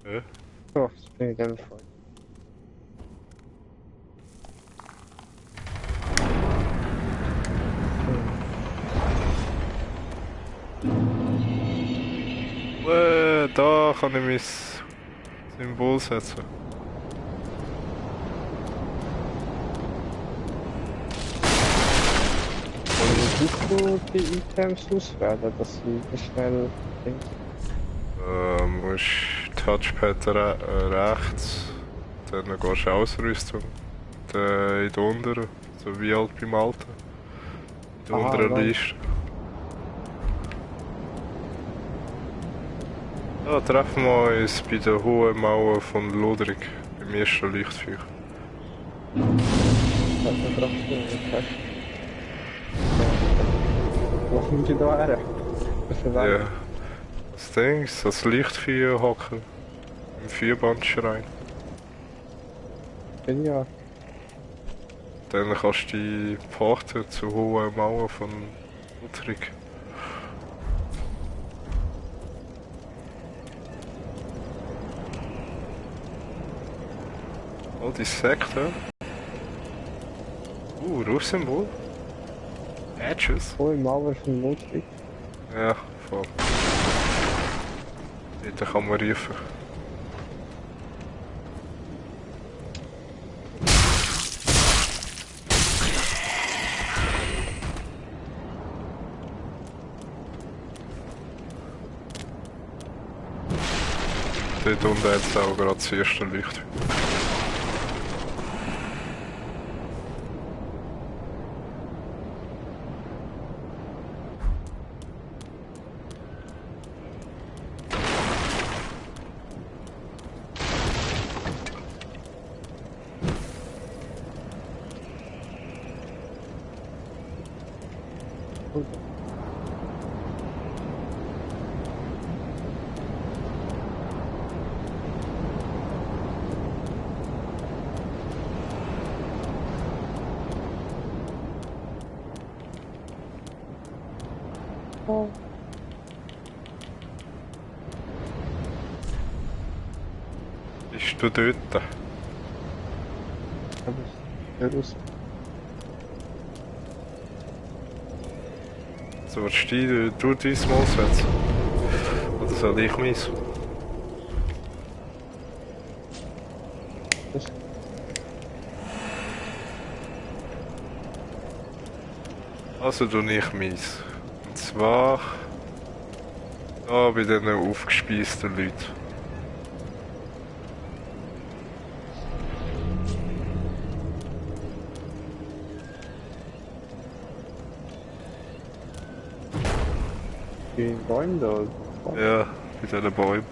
Ja. Doch, das bin ich dann voll. Da kann ich mein Symbol setzen. Wie du die Items auswählen, dass sie das schnell Dings. Musst Touchpad rechts, dann gehst du Ausrüstung, dann in der unteren, so wie halt beim Alten. In der Aha, unteren lol. Liste. Ja, treffen wir uns bei der hohen Mauer von Lodrig, beim ersten Lichtfeuer. Das hat mir gerade so. Wo kommt ihr da her? Das ist Ja, weg. das Ding ist, das Lichtfeuer hocken im Vierbandschrein. Bin ja. Dann kannst du die Pforte zur hohen Mauer von Lodrig. Oh, die Sekte. Rufsymbol. Edges. Wo im Mauer von Ludwig. Ja, voll. Dort kann man rufen. Dort unten hat es auch gerade das erste Licht. Oh. Bist du dort? Aber es ist So, willst du dein Mal setzen? Oder soll ich meins? das. Also du nicht meins. Und zwar... da bei diesen aufgespeisten Leuten. Die Bäume da. Ja, bei diesen Bäumen.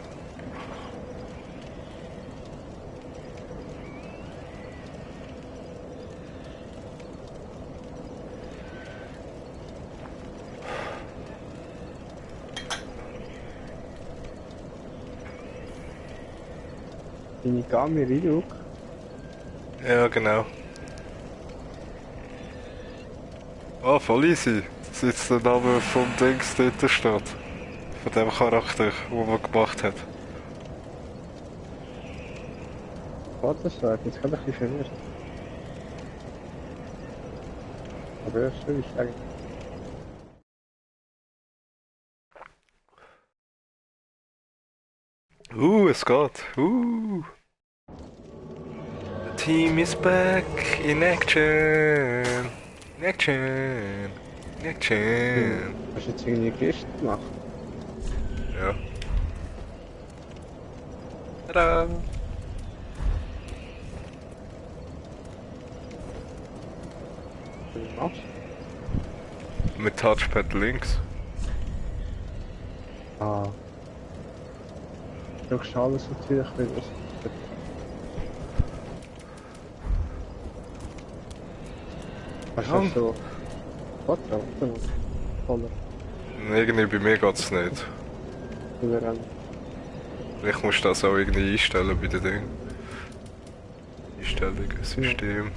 Inigami Ryuk. Ja, genau. Ah, voll easy. Das ist jetzt der Name vom Dings dort steht. Von dem Charakter, den man gemacht hat. Vaterschlag, jetzt kann ich ein bisschen verwirrt. Aber ja, soll ich sagen. Es geht. The team is back in action. In action. In action. Hast du jetzt irgendwie Kiste gemacht? Ja. Tada! Was machst Mit Touchpad links. du? Ah. Doch schade, so natürlich wieder. Hast du Ja. so. Warte, Voller. Irgendwie bei mir geht's nicht. Überall. Ich muss das auch irgendwie einstellen bei den Dingen. Einstellungen, System.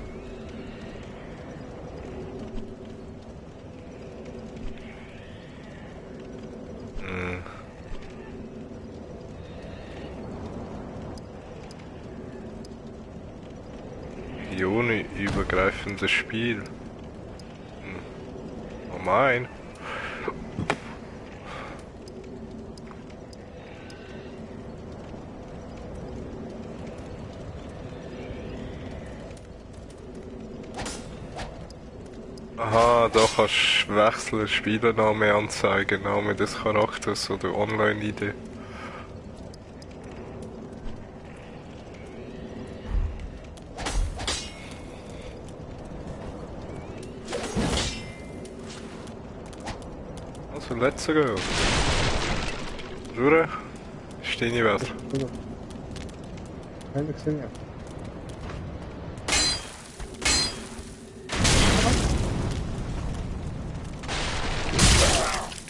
menüübergreifendes Spiel. Oh mein. Aha, da kannst du wechseln, Spielernamen anzeigen, Name des Charakters oder Online-ID. Also, let's go. Durch? Ist deine Welt. Nein, ich sehe ja.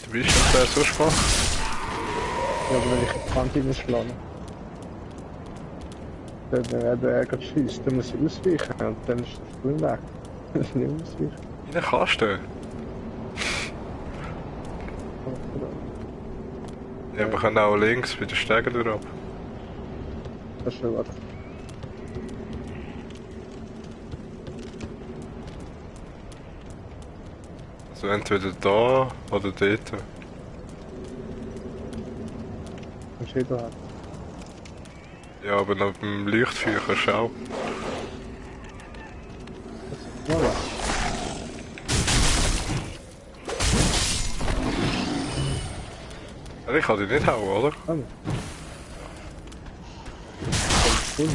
Du bist doch der so schwach. Ja, aber wenn ich die Kante schlage, wenn er gerade schießt, dann muss ich ausweichen und dann ist das Grün weg. Das ist nicht ausweichen. Wie eine Kaste. Ja, wir können auch links bei den Stegen durch. Das ist schon was. Also entweder da oder dort. Kannst du jeder haben. Ja, aber nach dem Leuchtfeuer kannst du auch. Voilà. Ja, ich kann dich nicht hauen, oder? Komm. Cool.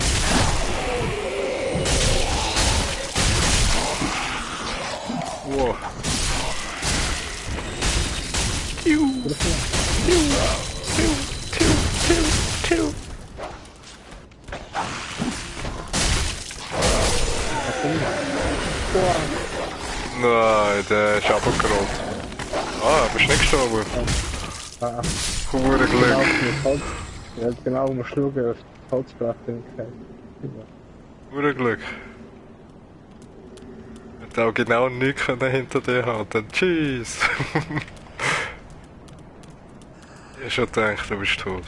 Wow. Nein, der ist abgerollt. Ah, bist nicht gestorben. Ah, Hure genau, Glück. mit Holz. Ja, genau, um Schlugen auf die Holzplatte gekriegt. Hure Glück. Hätte auch genau nichts können hinter dir halten. Tschüss. Ich hab schon gedacht, du bist tot.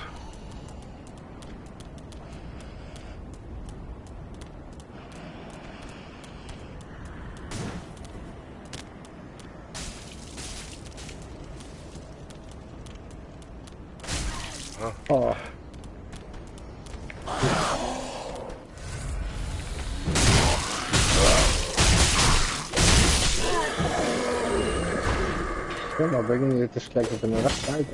Oh. Ja, maar ben je niet te slecht op een rechtszijde?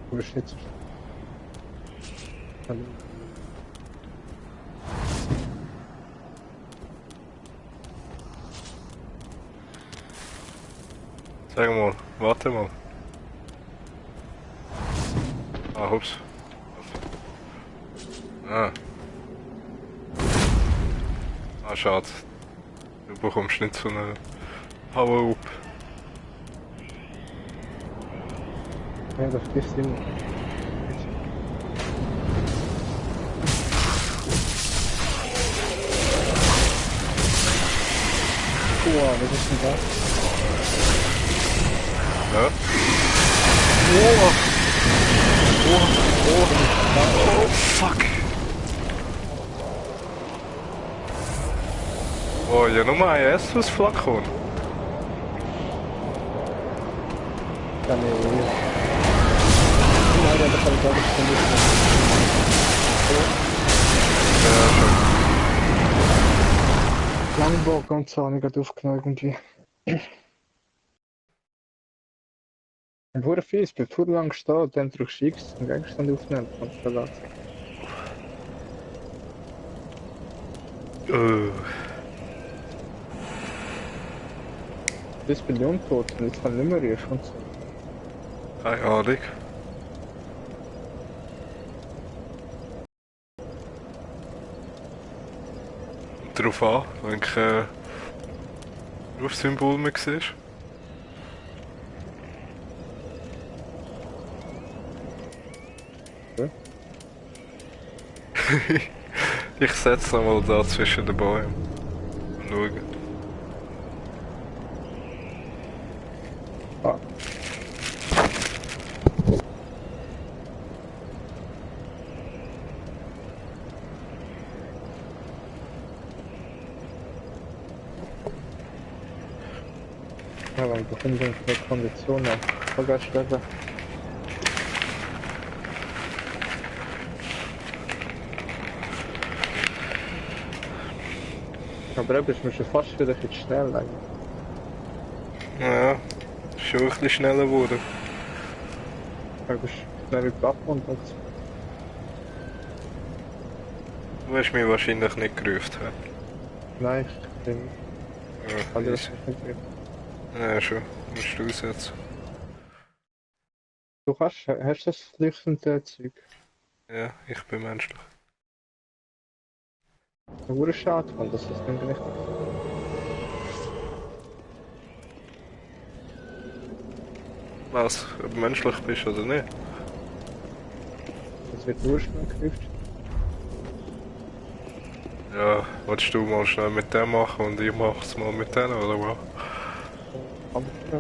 Hoe is dit? Sag mal, warte mal. Ah, hups. Ah. Ah, schade. Du bekommst nicht so eine Power-Up. Ja, dat vergist hij niet. Wow, wat is dit dan? Ja? Oh, fuck. Oh, ja, nur mal erst was flach kommt. Ja, nee, hier. Ja, dat kan ik wel eens van dit. Ja, schon. Langbock und so, ich gerade aufgenommen irgendwie. Und wurde fies, bleibt zu lang stehen, dann drückst du X und Gegenstand aufnehmen, kannst du verlassen. Das bin ich untot und jetzt kann ich nicht mehr riechen und so. Keine Ahnung. Darauf an, wenn kein Rufsymbol mehr siehst. Ja. Ich setze nochmal da zwischen den Bäumen und schaue. Ah. Ja, man befindet sich in der Kondition auf Fahrgaststelle. Aber eben ist mir schon fast wieder ein bisschen schnell eigentlich. Ja, schon ein bisschen schneller geworden. Du bist schnell über und so. Du hast mich wahrscheinlich nicht gerufen. Nein, ich bin Ja, alles easy. nicht drin. Ja, schon. Musst du aussetzen. Du hast das leuchtende Zeug. Ja, ich bin menschlich. Ein wurde schade, fand, dass das nicht richtig ist. Was? Ob du menschlich bist oder nicht? Das wird nur schnell gerufen. Ja, willst du mal schnell mit dem machen und ich mach's mal mit denen, oder was? Aber ja.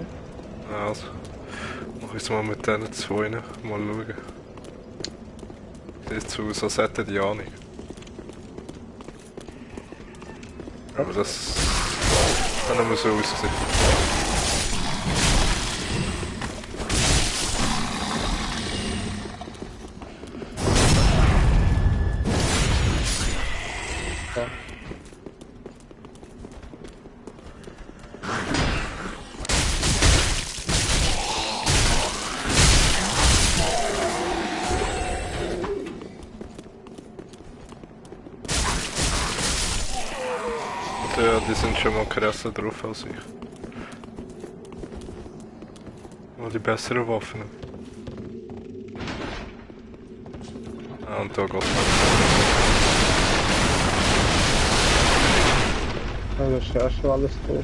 Ja, also, mach ich's mal mit denen zwei, mal schauen. Sieht so aus, als hätten die Ahnung. Aber das kann immer so aussehen. Ja. Ja, die sind schon mal krasser drauf als ich. Mal die besseren Waffen. Ah, und da geht's Ja, das ist ja schon alles tot.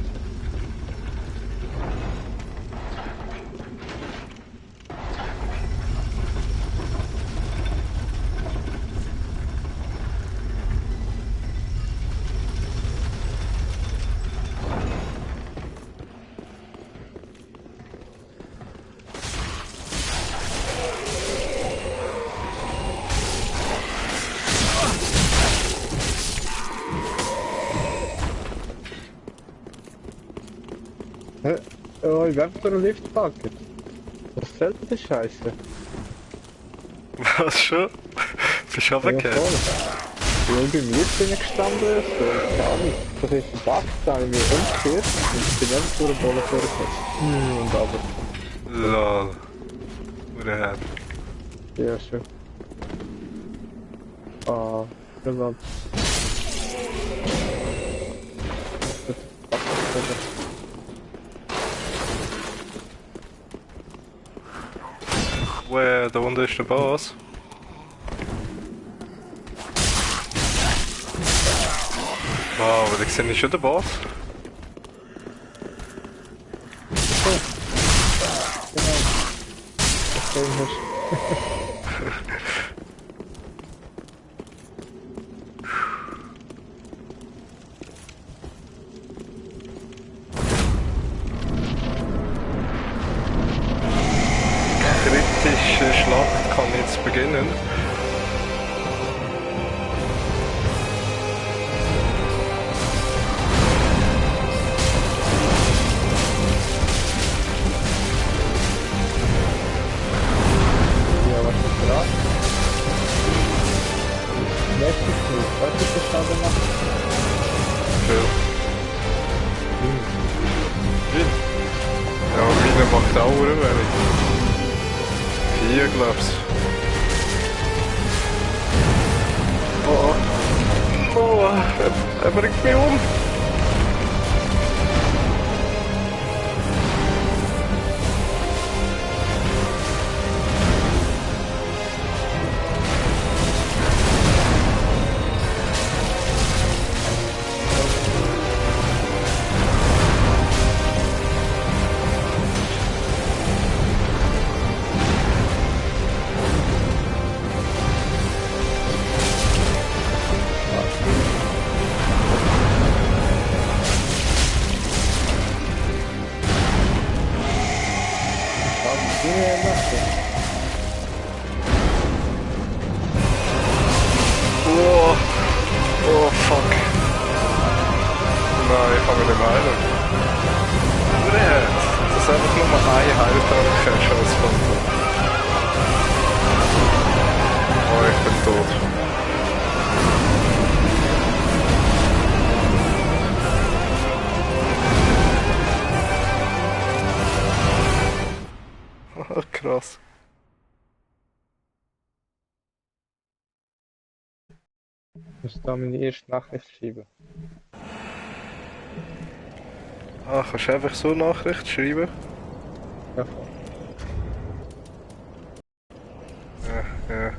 Hä? Oh, ich bin einfach durch den Lift gepackt. Was zählt die Scheiße? Was schon? Bist du Ja, runtergefallen? voll. Ja, bei mir bin ich gestanden, so, keine Ahnung. Das ist ein Bug, da habe ich mich umgekehrt und ich bin einfach durch den Boden vorgekommen. Und aber. Lol. Oder Ja, schon. Ah, genau. da unten ist der Boss. Wow, aber ich sehe nicht schon den Boss. Kritische Schlacht kann jetzt beginnen. Ja, was ist dran? Nächstes Spiel, was ist das da gemacht? Schön. Ja, meine macht auch wenig. 4, glaub's. Oh, oh, er bringt mich um. Oh, oh fuck. Nein, ich kann mich nicht mehr heilen. Red. Ein Heiltrank hast als Phantom. Oh, ich bin tot. Krass. Ich muss da meine erste Nachricht schreiben. Ah, kannst du einfach so Nachricht schreiben? Ja, voll. Ja.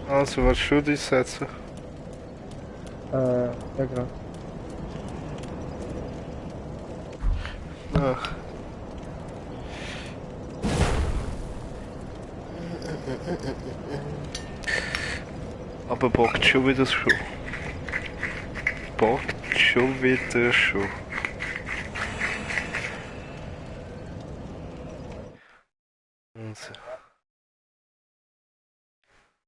Also, was willst du einsetzen? Ja, genau. Ah. Aber bockt schon wieder schon. Bockt schon wieder schon. Also.